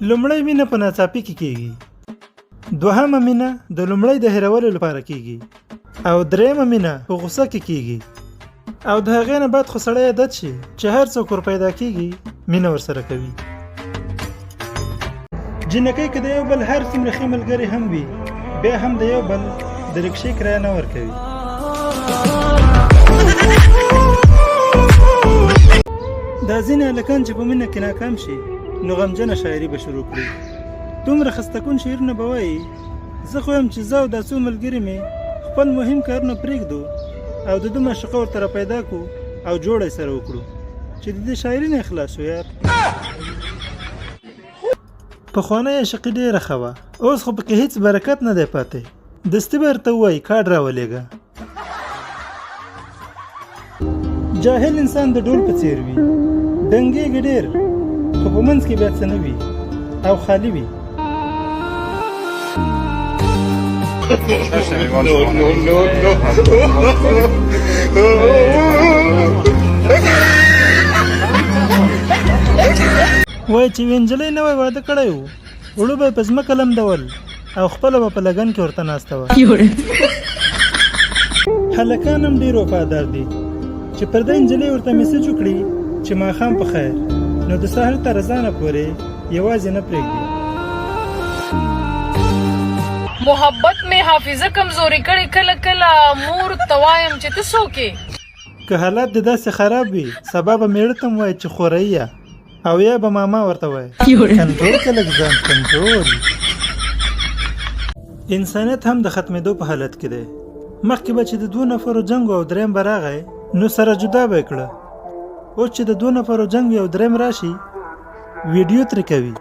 لومړۍ مینه په ناڅاپي کې کیږي، دوهمه مینه د لومړۍ د هېرولو لپاره کیږي او درېیمه مینه په غوسه کې کیږي، او د هغې نه بعد خو سړی عادت شي چې هر څوک ور پیدا کیږي مینه ورسره کوي. جینکۍ که د یو بل هر څومره ښې ملګرې هم وي، بیا هم د یو بل د ریکشې کرایه نه ورکوي. دا ځینې هلکان چې په مینه کې ناکام شي نو غمجنه شاعري به شروع کړي، دومره خستکون شعرونه به وایي. زه خو یم چې زه او دا څو ملګري مې خپل مهم کارونه پرېږدو او د ده معشوقه ورته را پیدا کړو او جوړه یې سره وکړو چې د دې شاعري نه خلاص شو. یار، پخوانۍ عاشقي ډېره ښه وه، اوس خو پکې هیڅ برکت نه دی پاتې. دستي به ورته ووایي کارډ راولېږه. جاهل انسان د ډول په څیر وي، دنګېږي ډېر خو په منځ کې بیا څه نه وي او خالي وي. No, no, no, no. وایي چې یوې نجلۍ نوی واده کړی و، اوړه به یې په ځمکه لمدول او خپله به په لګن کې ورته ناسته وه. هلکان هم ډېر وفادار دي چې پردۍ نجلۍ ورته میسج وکړي چې ماښام په خیر، نو د سهار تر اذانه پورې یوازې نه پرېږدي. محبت مې حافظه کمزورې کړې، کله کله مور ته وایم چې ته څوک یې؟ که حالات دې داسې خراب وي، سبا به مېړه ته هم وایې چې خورئیه، او یا به ماما ورته وایې. کنټرول که لږ ځان کنټرول. انسانیت هم د ختمېدو په حالت کې دی. مخکې به چې د دوو نفرو جنګ و او دریم به راغی نو سره جدا به یې کړه، اوس چې د دوو نفرو جنګ وي او دریم راشي ویډیو ترې کوي.